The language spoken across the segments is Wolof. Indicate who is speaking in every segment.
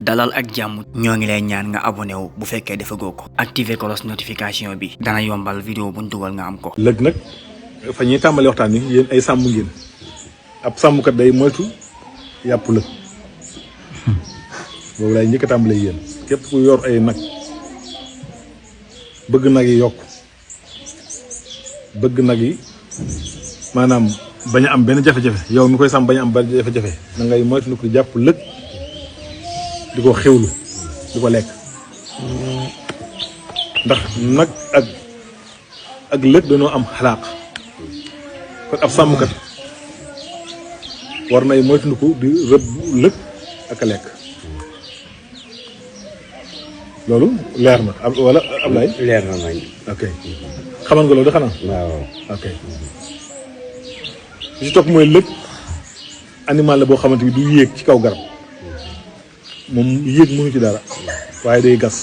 Speaker 1: dalal ak jàmm ñoo ngi lay ñaan nga abonné wu bu fekkee defagoo ko activer cloche notification bi dana yombal vidéo buñ dugal nga am ko.
Speaker 2: lëg nag fa ñuy tàmbali waxtaan ni yéen ay sàmm ngeen ab sàmmkat day moytu yàpp lëg boobu lay njëkk a tàmbalee yéen képp ku yor ay nag bëgg nag yi yokk bëgg nag yi maanaam bañ a am benn jafe-jafe yow mi koy sàmm bañ a am benn jafe-jafe da ngay moytu ni ko jàpp lëg di ko xewlu di ko lekk ndax nag ak lëg dañoo am xalaaq kon ab sàmmkat war nay moytandiku di rëbb lëg ak a lekk loolu leer na wala Ablaye
Speaker 3: leer na nañ.
Speaker 2: ok xaman nga loolu de xanaa
Speaker 3: waaw.
Speaker 2: ok li ci topp mooy lëg animal la boo xamante bi du yéeg ci kaw garab moom yéeg mënu ci dara waaye day gas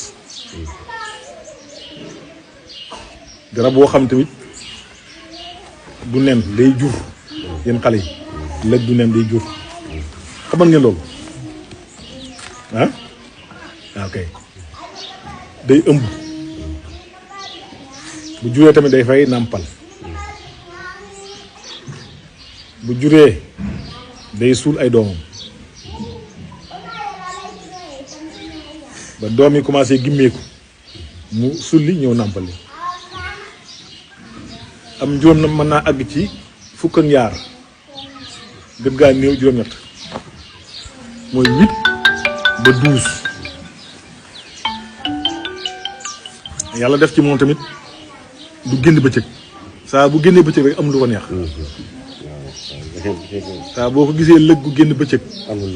Speaker 2: garab boo xam tamit du nen day jur yéen xale yi lëg du nen day jur xamal ngeen loolu ah ok day ëmb bu juree tamit day fay nàmpal bu juree day suul ay doomam ba doom yi commencé gimmeeku mu sulli ñëw nàmpali am juróom na mën naa àgg ci fukk ak ñaar gën gaa néew juróom-ñett mooy 8 ba 12 yàlla def ci moom tamit du génn bëccëg saa bu génnee bëccëg rek am lu ko neex saa boo ko gisee lëg gu génn bëccëg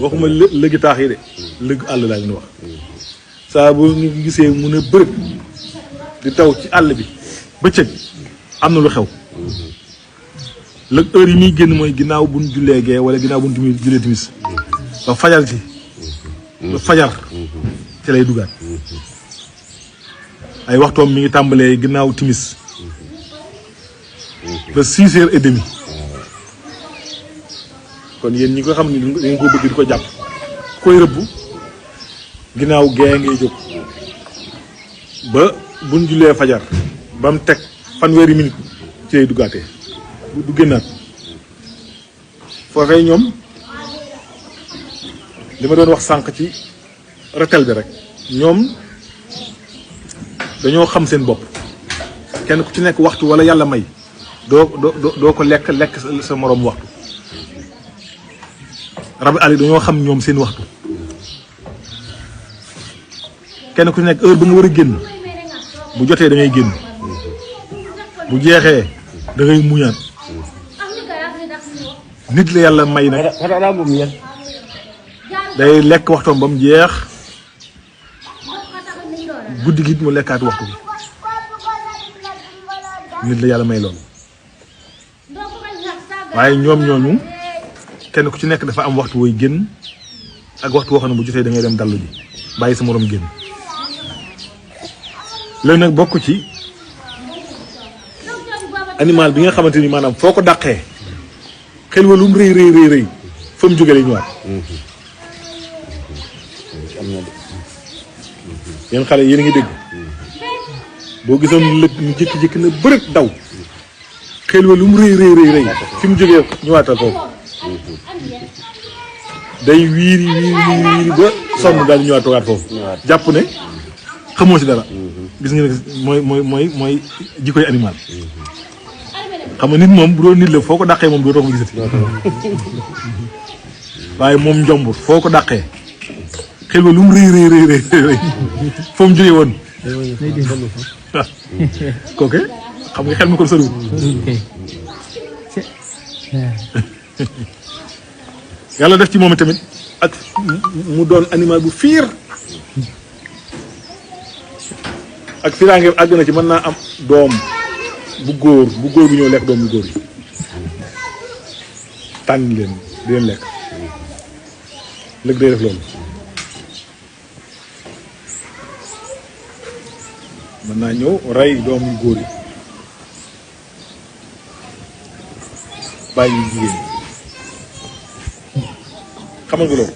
Speaker 2: waxuma lëgi taax yi de lëg àll laa leen wax saa boo ñu gisee mu ne bërëb di taw ci àll bi bëccëg am na lu xew lëg heure yi muy génn mooy ginnaaw buñ jullee gee wala ginnaaw buñ jullee timis ba fajar ci ba fajar ci lay dugaat ay waxtoom mi ngi tàmbalee ginnaaw timis ba 6h30 kon yéen ñi ko xam ne dañ ko bëgg di ko jàpp koy rëbb ginnaaw gee ngay jóg ba buñ jullee fajar ba mu teg fanweeri minute ci lay duggaatee du génnaat foofee ñoom li ma doon wax sànq ci retel bi rek ñoom dañoo xam seen bopp kenn ku ci nekk waxtu wala yàlla may doo ko lekk sa moroom waxtu rabi àll dañoo xam ñoom seen waxtu kenn ku ci nekk heure ba nga war a génn bu jotee da ngay génn bu jeexee da ngay muñaat nit la yàlla may nag day lekk waxtoom ba mu jeex guddi gi mu lekkaat waxtu bi nit la yàlla may loolu waaye ñoom ñooñu kenn ku ci nekk dafa am waxtu wooy génn ak waxtu woo xam ne bu jotee da ngay dem dallu ji bàyyi sa moroom génn léegi nag bokk ci animal bi nga xamante ni maanaam foo ko dàqee xel wa lu mu rëy rëy fa mu jógee lay ñëwaat yéen xale yéen a ngi dégg boo gisoon lëg ñu jékki-jékki na bërëb daw xel wa lu mu rëy fi mu jógee ñëwaatal foofu day wiiri ba sonn daal di ñëwaat toogaat foofu jàpp ne xamoo ci dara gis nga ne mooy jikkoy animal xam nga nit moom bu doon nit la foo ko dàqee moom doo toog ko gisati waaye moom njombur foo ko dàqee xel ba lu mu rëy foo mu jógee woon kooke xam nga xel mi ko soriwul yàlla def ci moom tamit ak mu doon animal bu fiir ak fiiraange àgg na ci mën naa am doom bu góor bu ñëw lekk doom bu góor yi tànn leen di leen lekk lëg day def loolu mën naa ñëw rey doom yu góor yi bàyyi jigéen ñi xamal nga loolu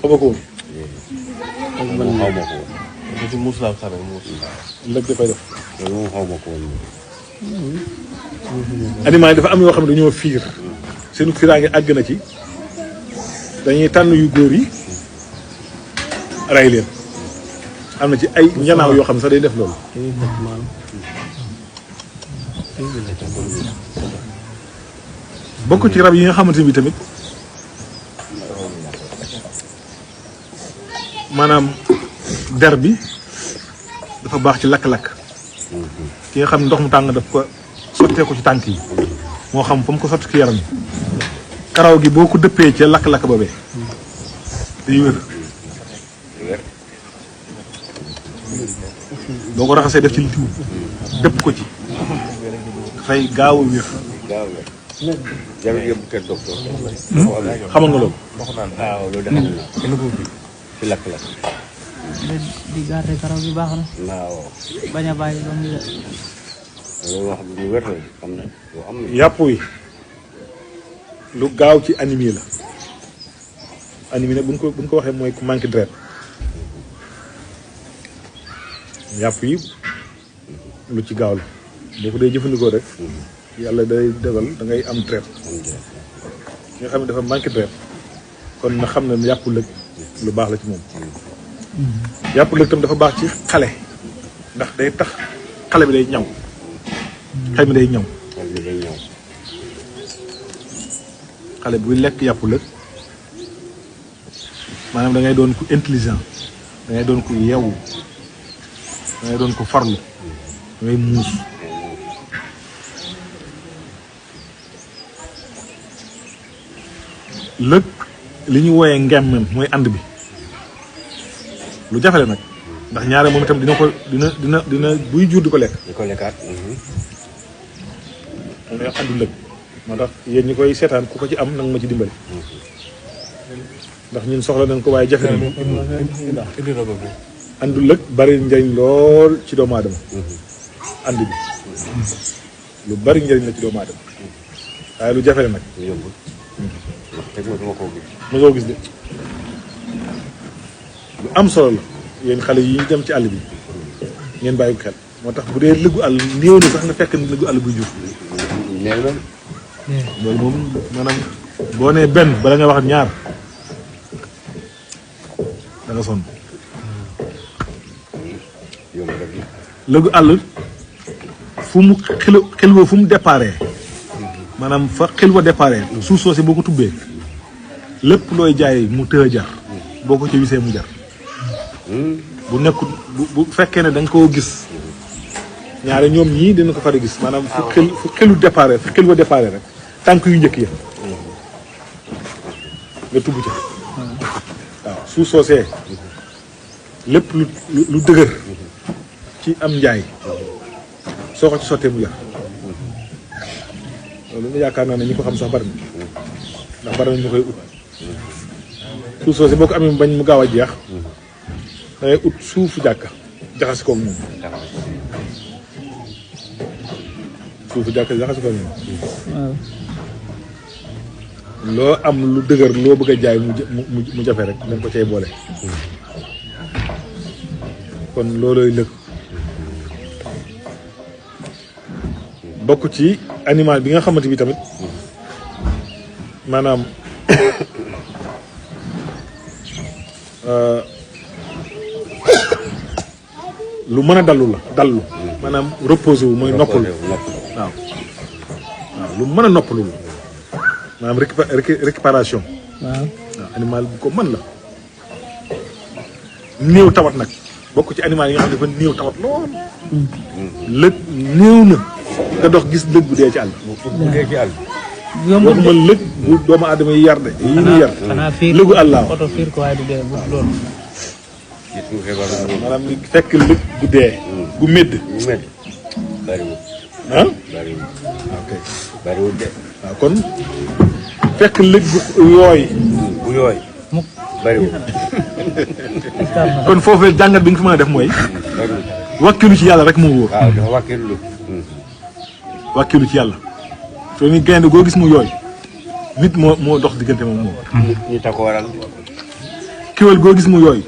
Speaker 2: xama ko woon
Speaker 3: moom xaw ma ko woon. ci muus laa xamee muus.
Speaker 2: lëg dafay def.
Speaker 3: loolu moom xaw ma ko woon.
Speaker 2: animal yi dafa am yoo xam ne dañoo fiir seen fiiraange àgg na ci dañuy tànn yu góor yi rey leen am na ci ay njanaaw yoo xam ne sax day def loolu. bokk ci rab yi nga xamante bi tamit maanaam der bi dafa baax ci lakk-lakk ki nga xam ne ndox mu tàng daf ko sottee ko ci tànk yi moo xam fa mu ko sotti ci yaram yi karaw gi boo ko dëppee ca lakk-lakk ba bee day wér boo ko raxasee def ci li tiw dëpp ko ci dafay gaaw a wér.
Speaker 3: jarul yóbbu kër docteur.
Speaker 2: xamal nga loolu.
Speaker 3: waaw loolu dafa nekk ci lakk-lakk.
Speaker 4: di garder karaw bi baax na.
Speaker 3: waaw.
Speaker 4: bañ a bàyyi ba mu de.
Speaker 3: loolu wax lu wér la xam ne lu am na.
Speaker 2: yàpp wi lu gaaw ci anémie la anémie nag buñ ko waxee mooy ku manqué deret yàpp yi lu ci gaaw la boo ko dee jëfandikoo rek yàlla day defal da ngay am deret nga xam ne dafa manqué deret kon na xam ne yàpp lëg lu baax la ci moom yàpp lëg tam dafa baax ci xale ndax day tax xale bi day ñaw xel mi day ñaw xale buy lekk yàpp lëg maanaam da ngay doon ku intelligent da ngay doon ku yeewu da ngay doon ku farlu da ngay muus lëg li ñu wooyee ngemmem mooy ànd bi lu jafale nag ndax ñaare moom itam dina buy jur di ko lekk.
Speaker 3: di ko lekkaat.
Speaker 2: moom la àndu lëg moo tax yéen ñi koy seetaan ku ko ci am nag ma ci dimbali ndax ñun soxla nañ ko waaye jafe nañ àndu lëg bari njëriñ lool ci doomu aadama ànd bi lu bari njëriñ la ci doomu aadama waaye lu jafe la nag ma koo gis de lu am solo la yéen xale yi dem ci àll bi ngeen bàyyi ko xel moo tax bu dee lëggu àll néew na sax nga fekk lëggu àll buy jur loolu moom maanaam boo nee benn bala nga wax ñaar da nga sonn lëggu àll fu mu xilwa fu mu déparé maanaam fa xilwa déparé suuf soosi boo ko tubbee lépp looy jaay mu tëë jar boo ko ci wisee mu jar bu nekkul bu fekkee ne da nga koo gis ñaare ñoom ñii dina ko far a gis maanaam fu xelu déparé fu xilwa déparé rek tànk yu njëkk ya nga tubb ca waaw suuf soosee lépp lu dëgër ci am njaay soo ko ci sottee mu jar loolu yaakaar naa ne ñi ko xam sax bari na ndax bari na ñu koy ut suuf soosee boo ko amee bañ mu gaaw a jeex da ngay ut suufu jàkka jaxasi koog moom suufu jàkka jaxasi koog moom loo am lu dëgër loo bëgg a jaay mu jafe rek dañ ko cay boole kon loolooy lëg bokk ci animal bi nga xamante bi tamit maanaam lu mën a dallu maanaam reposé wu mooy noppalu waaw lu mën a noppalu la maanaam récupération waaw animal bu ko mën la néew tawat nag bokk ci animal yi nga xam ne dafa néew tawat lool lëg néew na nga dox gis lëg bu dee ci àll waxuma lëg bu doomu aadama yi yar de yi ñu yar lëgu àllaaw
Speaker 4: oto fiir ko waaye du dee bu loolu
Speaker 2: maanaam li fekk lëg bu dee bu médd ah ok
Speaker 3: bariwul de
Speaker 2: waaw kon fekk lëg bu yooy
Speaker 3: bu yooy bariwul
Speaker 2: kon foofee jàngat bi nga fi mën a def mooy wàkkilu ci yàlla rek moo wóor
Speaker 3: waaw dafa wàkkilu
Speaker 2: wàkkilu ci yàlla soo ni gaynde goo gis mu yooy nit moo dox diggante moom
Speaker 3: ñu ta ko waral
Speaker 2: kéwél goo gis mu yooyu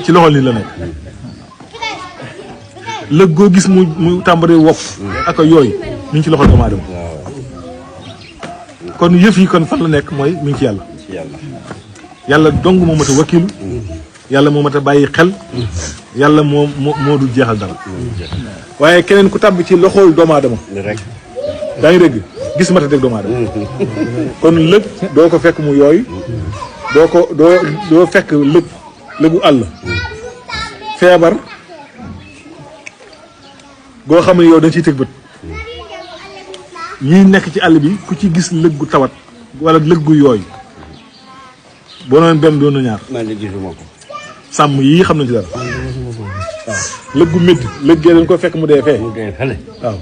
Speaker 2: ci loxol nit la nekk lëg goo gis mu tàmbali wopp ak yooyu mi ngi ci loxol doomu aadama kon yëf yi kon fan la nekk mooy mi ngi ci yàlla yàlla dong moo mat a wakilu yàlla moo mat a bàyyi xel yàlla moo du jeexal dara waaye keneen ku tàbbi ci loxol doomu aadama daa ngi dégg gis mata dégg doomu aadama kon lëg doo ko fekk mu yooyu doo fekk lëgu àll feebar goo xam ne yow dañ ciy tëg bët ñii nekk ci àll bi ku ci gis lëg gu tawat wala lëg gu yooyu boo noonu benn doon na ñaar sàmm yii xam nañ ci dara waaw lëg gu métti lëg gee dañ ko fekk mu dee fee waaw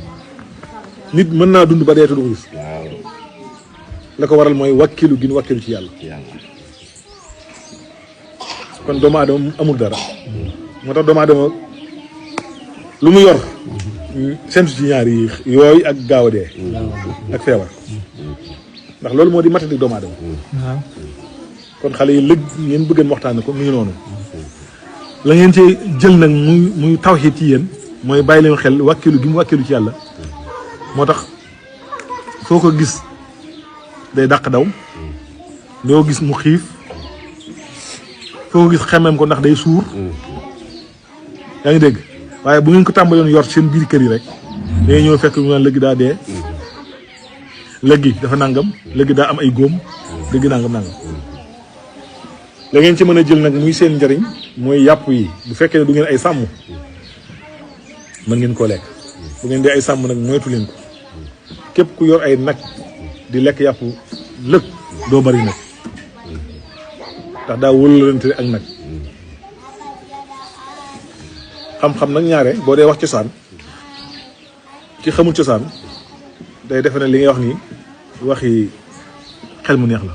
Speaker 2: nit mën naa dund ba dee te du ko gis la ko waral mooy wakkilu gi wakkilu ci yàlla kon doomu aadama amul dara moo tax doomu aadama lu mu yor sentu ci ñaar yi yooyu ak gaaw a dee ak feebar ndax loolu moo di matadi doomu aadama kon xale yi lëg ngeen bëggeen waxtaane ko mu ngi noonu la ngeen ci jël nag muy tawxiid ci yéen mooy bàyyi leen xel wakkilu gi mu wakkilu ci yàlla moo tax foo ko gis day dàq daw doo gis mu xiif foo ko gis xemmeem ko ndax day suur yaa ngi dégg waaye bu ngeen ko tàmbaloon yor seen biir kër yi rek day ñëw fekk ñu naan lëgg daa dee lëggi dafa nangam lëggi daa am ay góom lëggi nangam la ngeen ci mën a jël nag muy seen njariñ mooy yàpp yi bu fekkee ne du ngeen ay sàmm mën ngeen koo lekk bu ngeen dee ay sàmm nag moytu leen ko képp ku yor ay nag di lekk yàpp lëg doo bari nag ndax daa wólalante ak nag xam-xam nag ñaare boo dee wax cosaan ki xamul cosaan day defe ne li ngay wax nii waxi xel mu neex la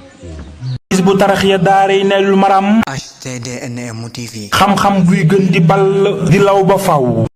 Speaker 5: Hizbut Tarqiyyah daaray Naylul Maram
Speaker 1: HTDNM TV
Speaker 5: xam-xam buy gën di ball di law ba faw